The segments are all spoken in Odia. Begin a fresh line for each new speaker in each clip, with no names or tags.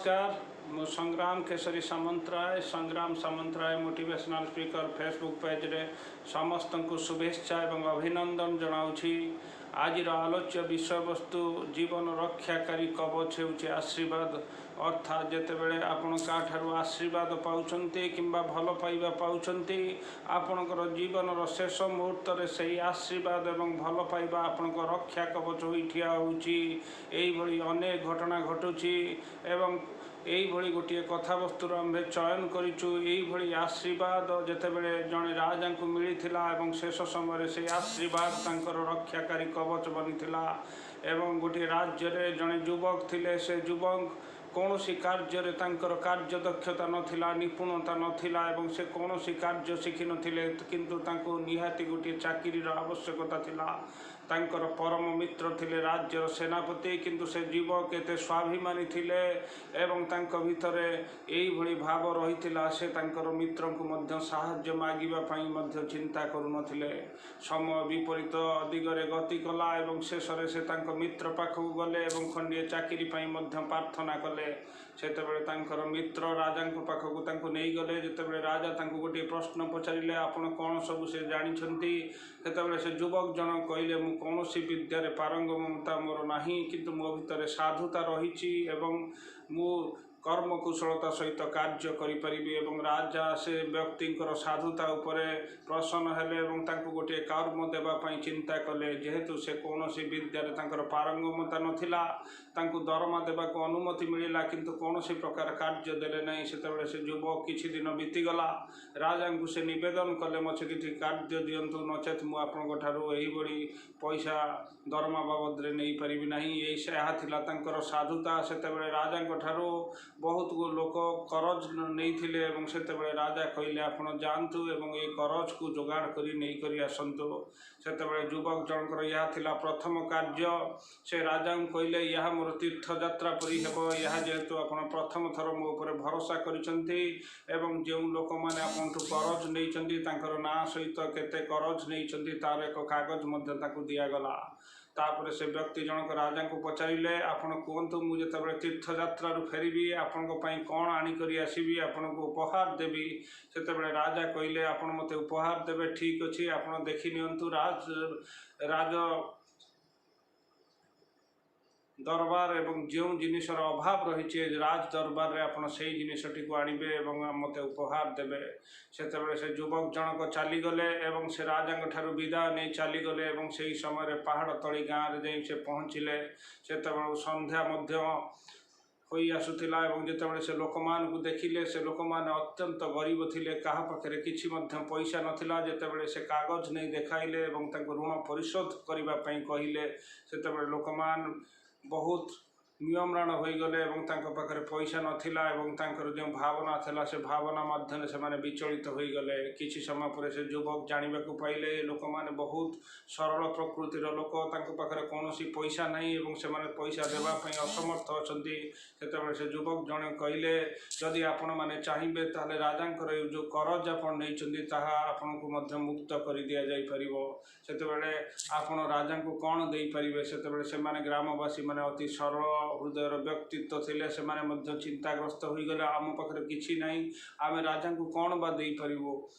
ନମସ୍କାର, ମୁଁ ସଂଗ୍ରାମ କେଶରୀ ସାମନ୍ତରାୟ। ସଂଗ୍ରାମ ସାମନ୍ତରାୟ ମୋଟିଭେସନାଲ୍ ସ୍ପିକର ଫେସବୁକ୍ ପେଜ୍ରେ ସମସ୍ତଙ୍କୁ ଶୁଭେଚ୍ଛା ଏବଂ ଅଭିନନ୍ଦନ ଜଣାଉଛି। ଆଜିର ଆଲୋଚ୍ୟ ବିଷୟବସ୍ତୁ ଜୀବନ ରକ୍ଷାକାରୀ କବଚ ହେଉଛି ଆଶୀର୍ବାଦ। ଅର୍ଥାତ୍ ଯେତେବେଳେ ଆପଣ କାହାଠାରୁ ଆଶୀର୍ବାଦ ପାଉଛନ୍ତି କିମ୍ବା ଭଲ ପାଇବା ପାଉଛନ୍ତି, ଆପଣଙ୍କର ଜୀବନର ଶେଷ ମୁହୂର୍ତ୍ତରେ ସେଇ ଆଶୀର୍ବାଦ ଏବଂ ଭଲ ପାଇବା ଆପଣଙ୍କ ରକ୍ଷା କବଚ ହୋଇ ଠିଆ ହେଉଛି। ଏଇଭଳି ଅନେକ ଘଟଣା ଘଟୁଛି ଏବଂ ଏଇଭଳି ଗୋଟିଏ କଥାବସ୍ତୁର ଆମ୍ଭେ ଚୟନ କରିଛୁ। ଏଇଭଳି ଆଶୀର୍ବାଦ ଯେତେବେଳେ ଜଣେ ରାଜାଙ୍କୁ ମିଳିଥିଲା ଏବଂ ଶେଷ ସମୟରେ ସେଇ ଆଶୀର୍ବାଦ ତାଙ୍କର ରକ୍ଷାକାରୀ କବଚ ବନିଥିଲା। ଏବଂ ଗୋଟିଏ ରାଜ୍ୟରେ ଜଣେ ଯୁବକ ଥିଲେ। ସେ ଯୁବକ କୌଣସି କାର୍ଯ୍ୟରେ ତାଙ୍କର କାର୍ଯ୍ୟଦକ୍ଷତା ନଥିଲା, ନିପୁଣତା ନଥିଲା ଏବଂ ସେ କୌଣସି କାର୍ଯ୍ୟ ଶିଖିନଥିଲେ, କିନ୍ତୁ ତାଙ୍କୁ ନିହାତି ଗୋଟିଏ ଚାକିରିର ଆବଶ୍ୟକତା ଥିଲା। ତାଙ୍କର ପରମ ମିତ୍ର ଥିଲେ ରାଜ୍ୟର ସେନାପତି, କିନ୍ତୁ ସେ ଯୁବକ ଏତେ ସ୍ୱାଭିମାନୀ ଥିଲେ ଏବଂ ତାଙ୍କ ଭିତରେ ଏଇଭଳି ଭାବ ରହିଥିଲା, ସେ ତାଙ୍କର ମିତ୍ରଙ୍କୁ ମଧ୍ୟ ସାହାଯ୍ୟ ମାଗିବା ପାଇଁ ମଧ୍ୟ ଚିନ୍ତା କରୁନଥିଲେ। ସମୟ ବିପରୀତ ଦିଗରେ ଗତି କଲା ଏବଂ ଶେଷରେ ସେ ତାଙ୍କ ମିତ୍ର ପାଖକୁ ଗଲେ ଏବଂ ଖଣ୍ଡିଏ ଚାକିରି ପାଇଁ ମଧ୍ୟ ପ୍ରାର୍ଥନା କଲେ। ସେତେବେଳେ ତାଙ୍କର ମିତ୍ର ରାଜାଙ୍କ ପାଖକୁ ତାଙ୍କୁ ନେଇଗଲେ। ଯେତେବେଳେ ରାଜା ତାଙ୍କୁ ଗୋଟିଏ ପ୍ରଶ୍ନ ପଚାରିଲେ, ଆପଣ କ'ଣ ସବୁ ସେ ଜାଣିଛନ୍ତି, ସେତେବେଳେ ସେ ଯୁବକ ଜଣ କହିଲେ, ମୁଁ କୌଣସି ବିଦ୍ୟାରେ ପାରଙ୍ଗମତା ମୋର ନାହିଁ, କିନ୍ତୁ ମୋ ଭିତରେ ସାଧୁତା ରହିଛି ଏବଂ ମୁଁ କର୍ମକୁଶଳତା ସହିତ କାର୍ଯ୍ୟ କରିପାରିବି। ଏବଂ ରାଜା ସେ ବ୍ୟକ୍ତିଙ୍କର ସାଧୁତା ଉପରେ ପ୍ରସନ୍ନ ହେଲେ ଏବଂ ତାଙ୍କୁ ଗୋଟିଏ କର୍ମ ଦେବା ପାଇଁ ଚିନ୍ତା କଲେ। ଯେହେତୁ ସେ କୌଣସି ବିଦ୍ୟାରେ ତାଙ୍କର ପାରଙ୍ଗମତା ନଥିଲା, ତାଙ୍କୁ ଦରମା ଦେବାକୁ ଅନୁମତି ମିଳିଲା, କିନ୍ତୁ କୌଣସି ପ୍ରକାର କାର୍ଯ୍ୟ ଦେଲେ ନାହିଁ। ସେତେବେଳେ ସେ ଯୁବକ କିଛି ଦିନ ବିତିଗଲା, ରାଜାଙ୍କୁ ସେ ନିବେଦନ କଲେ, ମୋତେ କିଛି କାର୍ଯ୍ୟ ଦିଅନ୍ତୁ, ନଚେତ୍ ମୁଁ ଆପଣଙ୍କ ଠାରୁ ଏହିଭଳି ପଇସା ଦରମା ବାବଦରେ ନେଇପାରିବି ନାହିଁ। ଏହା ଥିଲା ତାଙ୍କର ସାଧୁତା। ସେତେବେଳେ ରାଜାଙ୍କ ଠାରୁ ବହୁତ ଲୋକ କରଜ ନେଇଥିଲେ ଏବଂ ସେତେବେଳେ ରାଜା କହିଲେ, ଆପଣ ଯାଆନ୍ତୁ ଏବଂ ଏଇ କରଜକୁ ଯୋଗାଡ଼ କରି ନେଇକରି ଆସନ୍ତୁ। ସେତେବେଳେ ଯୁବକ ଜଣଙ୍କର ଏହା ଥିଲା ପ୍ରଥମ କାର୍ଯ୍ୟ। ସେ ରାଜାଙ୍କୁ କହିଲେ, ଏହା ମୋର ତୀର୍ଥଯାତ୍ରା ପରି ହେବ। ଏହା ଯେହେତୁ ଆପଣ ପ୍ରଥମ ଥର ମୋ ଉପରେ ଭରସା କରିଛନ୍ତି ଏବଂ ଯେଉଁ ଲୋକମାନେ ଆପଣଠୁ କରଜ ନେଇଛନ୍ତି ତାଙ୍କର ନାଁ ସହିତ କେତେ କରଜ ନେଇଛନ୍ତି ତାର ଏକ କାଗଜ ମଧ୍ୟ ତାଙ୍କୁ ଦିଆଗଲା। ତାପରେ ସେ ବ୍ୟକ୍ତି ଜଣକ ରାଜାଙ୍କୁ ପଚାରିଲେ, ଆପଣ କୁହନ୍ତୁ, ମୁଁ ଯେତେବେଳେ ତୀର୍ଥଯାତ୍ରାରୁ ଫେରିବି ଆପଣଙ୍କ ପାଇଁ କ'ଣ ଆଣିକରି ଆସିବି, ଆପଣଙ୍କୁ ଉପହାର ଦେବି? ସେତେବେଳେ ରାଜା କହିଲେ, ଆପଣ ମୋତେ ଉପହାର ଦେବେ, ଠିକ୍ ଅଛି, ଆପଣ ଦେଖି ନିଅନ୍ତୁ ରାଜ ଦରବାର ଏବଂ ଯେଉଁ ଜିନିଷର ଅଭାବ ରହିଛି ରାଜ ଦରବାରରେ, ଆପଣ ସେଇ ଜିନିଷଟିକୁ ଆଣିବେ ଏବଂ ମୋତେ ଉପହାର ଦେବେ। ସେତେବେଳେ ସେ ଯୁବକ ଜଣକ ଚାଲିଗଲେ ଏବଂ ସେ ରାଜାଙ୍କ ଠାରୁ ବିଦାୟ ନେଇ ଚାଲିଗଲେ ଏବଂ ସେହି ସମୟରେ ପାହାଡ଼ ତଳି ଗାଁରେ ଯାଇ ସେ ପହଞ୍ଚିଲେ। ସେତେବେଳକୁ ସନ୍ଧ୍ୟା ମଧ୍ୟ ହୋଇ ଆସୁଥିଲା ଏବଂ ଯେତେବେଳେ ସେ ଲୋକମାନଙ୍କୁ ଦେଖିଲେ, ସେ ଲୋକମାନେ ଅତ୍ୟନ୍ତ ଗରିବ ଥିଲେ, କାହା ପାଖରେ କିଛି ମଧ୍ୟ ପଇସା ନଥିଲା। ଯେତେବେଳେ ସେ କାଗଜ ନେଇ ଦେଖାଇଲେ ଏବଂ ତାଙ୍କୁ ଋଣ ପରିଶୋଧ କରିବା ପାଇଁ କହିଲେ, ସେତେବେଳେ ଲୋକମାନେ ବହୁତ ମ୍ରିୟମାଣ ହୋଇଗଲେ ଏବଂ ତାଙ୍କ ପାଖରେ ପଇସା ନଥିଲା ଏବଂ ତାଙ୍କର ଯେଉଁ ଭାବନା ଥିଲା ସେ ଭାବନା ମଧ୍ୟରେ ସେମାନେ ବିଚଳିତ ହୋଇଗଲେ। କିଛି ସମୟ ପରେ ସେ ଯୁବକ ଜାଣିବାକୁ ପାଇଲେ, ଲୋକମାନେ ବହୁତ ସରଳ ପ୍ରକୃତିର ଲୋକ, ତାଙ୍କ ପାଖରେ କୌଣସି ପଇସା ନାହିଁ ଏବଂ ସେମାନେ ପଇସା ଦେବା ପାଇଁ ଅସମର୍ଥ ଅଛନ୍ତି। ସେତେବେଳେ ସେ ଯୁବକ ଜଣେ କହିଲେ, ଯଦି ଆପଣମାନେ ଚାହିଁବେ ତାହେଲେ ରାଜାଙ୍କର ଏ ଯେଉଁ କରଜ ଆପଣ ନେଇଛନ୍ତି ତାହା ଆପଣଙ୍କୁ ମଧ୍ୟ ମୁକ୍ତ କରି ଦିଆଯାଇପାରିବ। ସେତେବେଳେ ଆପଣ ରାଜାଙ୍କୁ କ'ଣ ଦେଇପାରିବେ? ସେତେବେଳେ ସେମାନେ ଗ୍ରାମବାସୀମାନେ ଅତି ସରଳ ହୃଦୟର ବ୍ୟକ୍ତିତ୍ୱ ଥିଲେ। ସେମାନେ ମଧ୍ୟ ଚିନ୍ତାଗ୍ରସ୍ତ ହୋଇଗଲେ, ଆମ ପାଖରେ କିଛି ନାହିଁ, ଆମେ ରାଜାଙ୍କୁ କ'ଣ ବା ଦେଇପାରିବୁ?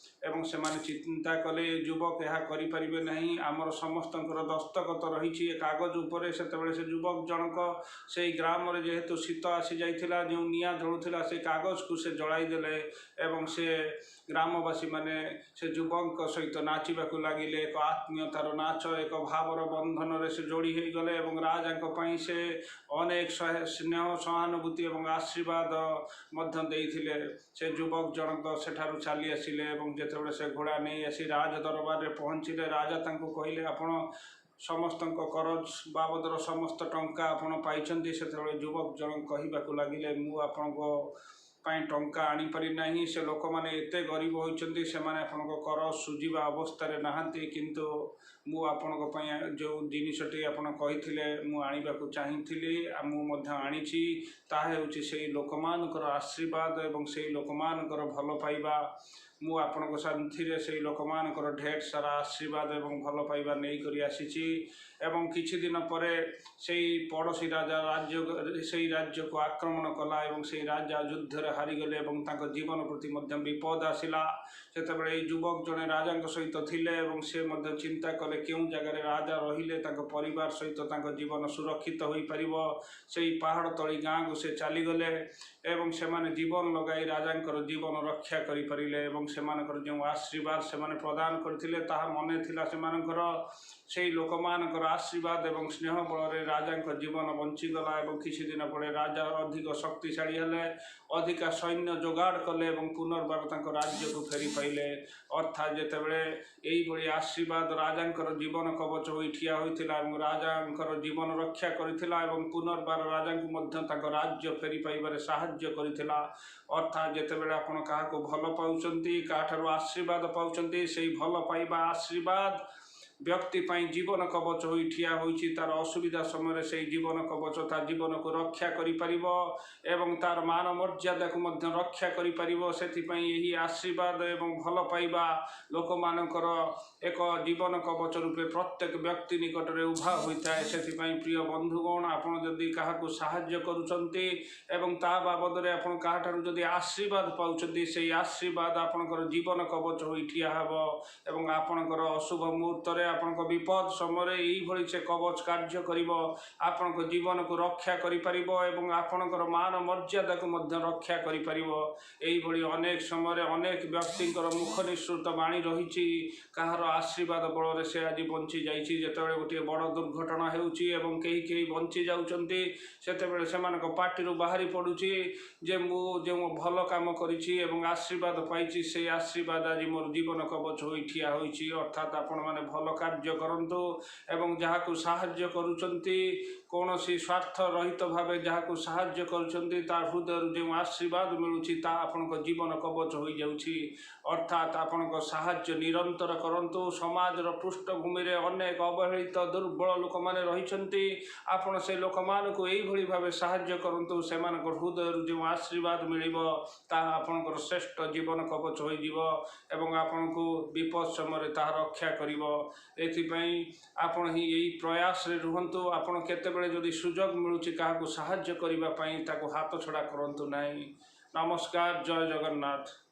ଏବଂ ସେମାନେ ଚିନ୍ତା କଲେ, ଯୁବକ ଏହା କରିପାରିବେ ନାହିଁ, ଆମର ସମସ୍ତଙ୍କର ଦସ୍ତଖତ ରହିଛି ଏ କାଗଜ ଉପରେ। ସେତେବେଳେ ସେ ଯୁବକ ଜଣକ ସେଇ ଗ୍ରାମରେ ଯେହେତୁ ଶୀତ ଆସିଯାଇଥିଲା, ଯେଉଁ ନିଆଁ ଜଳୁଥିଲା ସେ କାଗଜକୁ ସେ ଜଳାଇ ଦେଲେ ଏବଂ ସେ ଗ୍ରାମବାସୀମାନେ ସେ ଯୁବକଙ୍କ ସହିତ ନାଚିବାକୁ ଲାଗିଲେ। ଏକ ଆତ୍ମୀୟତାର ନାଚ, ଏକ ଭାବର ବନ୍ଧନରେ ସେ ଯୋଡ଼ି ହୋଇଗଲେ ଏବଂ ରାଜାଙ୍କ ପାଇଁ ସେ ଅନେକ ସ୍ନେହ, ସହାନୁଭୂତି ଏବଂ ଆଶୀର୍ବାଦ ମଧ୍ୟ ଦେଇଥିଲେ। ସେ ଯୁବକ ଜଣକ ସେଠାରୁ ଚାଲି ଆସିଲେ ଏବଂ ଯେତେବେଳେ ସେ ଘୋଡ଼ା ନେଇ ଆସି ରାଜ ଦରବାରରେ ପହଞ୍ଚିଲେ, ରାଜା ତାଙ୍କୁ କହିଲେ, ଆପଣ ସମସ୍ତଙ୍କ କରଜ ବାବଦର ସମସ୍ତ ଟଙ୍କା ଆପଣ ପାଇଛନ୍ତି। ସେତେବେଳେ ଯୁବକ ଜଣକ କହିବାକୁ ଲାଗିଲେ, ମୁଁ ଆପଣଙ୍କ ପାଇଁ ଟଙ୍କା ଆଣିପାରି ନାହିଁ, ସେ ଲୋକମାନେ ଏତେ ଗରିବ ହୋଇଛନ୍ତି, ସେମାନେ ଆପଣଙ୍କ କରଜ ଶୁଝିବା ଅବସ୍ଥାରେ ନାହାନ୍ତି, କିନ୍ତୁ ମୁଁ ଆପଣଙ୍କ ପାଇଁ ଯେଉଁ ଜିନିଷଟି ଆପଣ କହିଥିଲେ ମୁଁ ଆଣିବାକୁ ଚାହିଁଥିଲି ଆଉ ମୁଁ ମଧ୍ୟ ଆଣିଛି। ତାହା ହେଉଛି ସେଇ ଲୋକମାନଙ୍କର ଆଶୀର୍ବାଦ ଏବଂ ସେଇ ଲୋକମାନଙ୍କର ଭଲ ପାଇବା। ମୁଁ ଆପଣଙ୍କ ସାଥିରେ ସେଇ ଲୋକମାନଙ୍କର ଢେର ସାରା ଆଶୀର୍ବାଦ ଏବଂ ଭଲ ପାଇବା ନେଇକରି ଆସିଛି। ଏବଂ କିଛି ଦିନ ପରେ ସେଇ ପଡ଼ୋଶୀ ରାଜା ରାଜ୍ୟ ସେଇ ରାଜ୍ୟକୁ ଆକ୍ରମଣ କଲା ଏବଂ ସେଇ ରାଜା ଯୁଦ୍ଧରେ ହାରିଗଲେ ଏବଂ ତାଙ୍କ ଜୀବନ ପ୍ରତି ମଧ୍ୟ ବିପଦ ଆସିଲା। ସେତେବେଳେ ଏଇ ଯୁବକ ଜଣେ ରାଜାଙ୍କ ସହିତ ଥିଲେ ଏବଂ ସେ ମଧ୍ୟ ଚିନ୍ତା କଲେ, କେଉଁ ଜାଗାରେ ରାଜା ରହିଲେ ତାଙ୍କ ପରିବାର ସହିତ ତାଙ୍କ ଜୀବନ ସୁରକ୍ଷିତ ହୋଇପାରିବ। ସେଇ ପାହାଡ଼ ତଳି ଗାଁକୁ ସେ ଚାଲିଗଲେ ଏବଂ ସେମାନେ ଜୀବନ ଲଗାଇ ରାଜାଙ୍କର ଜୀବନ ରକ୍ଷା କରିପାରିଲେ। ଏବଂ ସେମାନଙ୍କର ଯେଉଁ ଆଶୀର୍ବାଦ ସେମାନେ ପ୍ରଦାନ କରିଥିଲେ, ତାହା ମନେ ଥିଲା ସେମାନଙ୍କର। ସେଇ ଲୋକମାନଙ୍କର ଆଶୀର୍ବାଦ ଏବଂ ସ୍ନେହ ବଳରେ ରାଜାଙ୍କ ଜୀବନ ବଞ୍ଚିଗଲା। ଏବଂ କିଛି ଦିନ ପରେ ରାଜା ଅଧିକ ଶକ୍ତିଶାଳୀ ହେଲେ, ଅଧିକା ସୈନ୍ୟ ଯୋଗାଡ଼ କଲେ ଏବଂ ପୁନର୍ବାର ତାଙ୍କ ରାଜ୍ୟକୁ ଫେରି ପାଇଲେ। ଅର୍ଥାତ୍ ଯେତେବେଳେ ଏଇଭଳି ଆଶୀର୍ବାଦ ରାଜାଙ୍କର ଜୀବନ କବଚ ହୋଇ ଠିଆ ହୋଇଥିଲା ଏବଂ ରାଜାଙ୍କର ଜୀବନ ରକ୍ଷା କରିଥିଲା ଏବଂ ପୁନର୍ବାର ରାଜାଙ୍କୁ ମଧ୍ୟ ତାଙ୍କ ରାଜ୍ୟ ଫେରି ପାଇବାରେ ସାହାଯ୍ୟ କରିଥିଲା। ଅର୍ଥାତ୍ ଯେତେବେଳେ ଆପଣ କାହାକୁ ଭଲ ପାଉଛନ୍ତି, କାହାଠାରୁ ଆଶୀର୍ବାଦ ପାଉଛନ୍ତି, ସେଇ ଭଲ ପାଇବା ଆଶୀର୍ବାଦ ବ୍ୟକ୍ତି ପାଇଁ ଜୀବନ କବଚ ହୋଇ ଠିଆ ହୋଇଛି। ତାର ଅସୁବିଧା ସମୟରେ ସେଇ ଜୀବନ କବଚ ତା ଜୀବନକୁ ରକ୍ଷା କରିପାରିବ ଏବଂ ତାର ମାନ ମର୍ଯ୍ୟାଦାକୁ ମଧ୍ୟ ରକ୍ଷା କରିପାରିବ। ସେଥିପାଇଁ ଏହି ଆଶୀର୍ବାଦ ଏବଂ ଭଲ ପାଇବା ଲୋକମାନଙ୍କର ଏକ ଜୀବନ କବଚ ରୂପେ ପ୍ରତ୍ୟେକ ବ୍ୟକ୍ତି ନିକଟରେ ଉଭା ହୋଇଥାଏ। ସେଥିପାଇଁ ପ୍ରିୟ ବନ୍ଧୁଗଣ, ଆପଣ ଯଦି କାହାକୁ ସାହାଯ୍ୟ କରୁଛନ୍ତି ଏବଂ ତା ବାବଦରେ ଆପଣ କାହାଠାରୁ ଯଦି ଆଶୀର୍ବାଦ ପାଉଛନ୍ତି, ସେଇ ଆଶୀର୍ବାଦ ଆପଣଙ୍କର ଜୀବନ କବଚ ହୋଇ ଠିଆ ହେବ ଏବଂ ଆପଣଙ୍କର ଅଶୁଭ ମୁହୂର୍ତ୍ତରେ, ଆପଣଙ୍କ ବିପଦ ସମୟରେ ଏଇଭଳି ସେ କବଚ କାର୍ଯ୍ୟ କରିବ, ଆପଣଙ୍କ ଜୀବନକୁ ରକ୍ଷା କରିପାରିବ ଏବଂ ଆପଣଙ୍କର ମାନ ମର୍ଯ୍ୟାଦାକୁ ମଧ୍ୟ ରକ୍ଷା କରିପାରିବ। ଏଇଭଳି ଅନେକ ସମୟରେ ଅନେକ ବ୍ୟକ୍ତିଙ୍କର ମୁଖ ନିଃସୃତ ବାଣୀ ରହିଛି, କାହାର ଆଶୀର୍ବାଦ ବଳରେ ସେ ଆଜି ବଞ୍ଚି ଯାଇଛି। ଯେତେବେଳେ ଗୋଟିଏ ବଡ଼ ଦୁର୍ଘଟଣା ହେଉଛି ଏବଂ କେହି କେହି ବଞ୍ଚି ଯାଉଛନ୍ତି, ସେତେବେଳେ ସେମାନଙ୍କ ପାଟିରୁ ବାହାରି ପଡ଼ୁଛି ଯେ ମୁଁ ଯେଉଁ ଭଲ କାମ କରିଛି ଏବଂ ଆଶୀର୍ବାଦ ପାଇଛି, ସେଇ ଆଶୀର୍ବାଦ ଆଜି ମୋର ଜୀବନ କବଚ ହୋଇ ଠିଆ ହୋଇଛି। ଅର୍ଥାତ୍ ଆପଣମାନେ ଭଲ କାର୍ଯ୍ୟ କରନ୍ତୁ ଏବଂ ଯାହାକୁ ସାହାଯ୍ୟ କରୁଛନ୍ତି, କୌଣସି ସ୍ୱାର୍ଥ ରହିତ ଭାବେ ଯାହାକୁ ସାହାଯ୍ୟ କରୁଛନ୍ତି, ତା ହୃଦୟରୁ ଯେଉଁ ଆଶୀର୍ବାଦ ମିଳୁଛି, ତାହା ଆପଣଙ୍କ ଜୀବନ କବଚ ହୋଇଯାଉଛି। ଅର୍ଥାତ୍ ଆପଣଙ୍କ ସାହାଯ୍ୟ ନିରନ୍ତର କରନ୍ତୁ। ସମାଜର ପୃଷ୍ଠଭୂମିରେ ଅନେକ ଅବହେଳିତ ଦୁର୍ବଳ ଲୋକମାନେ ରହିଛନ୍ତି। ଆପଣ ସେ ଲୋକମାନଙ୍କୁ ଏଇଭଳି ଭାବେ ସାହାଯ୍ୟ କରନ୍ତୁ। ସେମାନଙ୍କ ହୃଦୟରୁ ଯେଉଁ ଆଶୀର୍ବାଦ ମିଳିବ, ତାହା ଆପଣଙ୍କର ଶ୍ରେଷ୍ଠ ଜୀବନ କବଚ ହୋଇଯିବ ଏବଂ ଆପଣଙ୍କୁ ବିପଦ ସମୟରେ ତାହା ରକ୍ଷା କରିବ। ଏଥିପାଇଁ ଆପଣ ହିଁ ଏଇ ପ୍ରୟାସରେ ରୁହନ୍ତୁ। ଆପଣ କେତେବେଳେ ଯଦି ସୁଯୋଗ ମିଳୁଛି କାହାକୁ ସାହାଯ୍ୟ କରିବା ପାଇଁ, ତାକୁ ହାତ ଛଡ଼ା କରନ୍ତୁ ନାହିଁ। ନମସ୍କାର, ଜୟ ଜଗନ୍ନାଥ।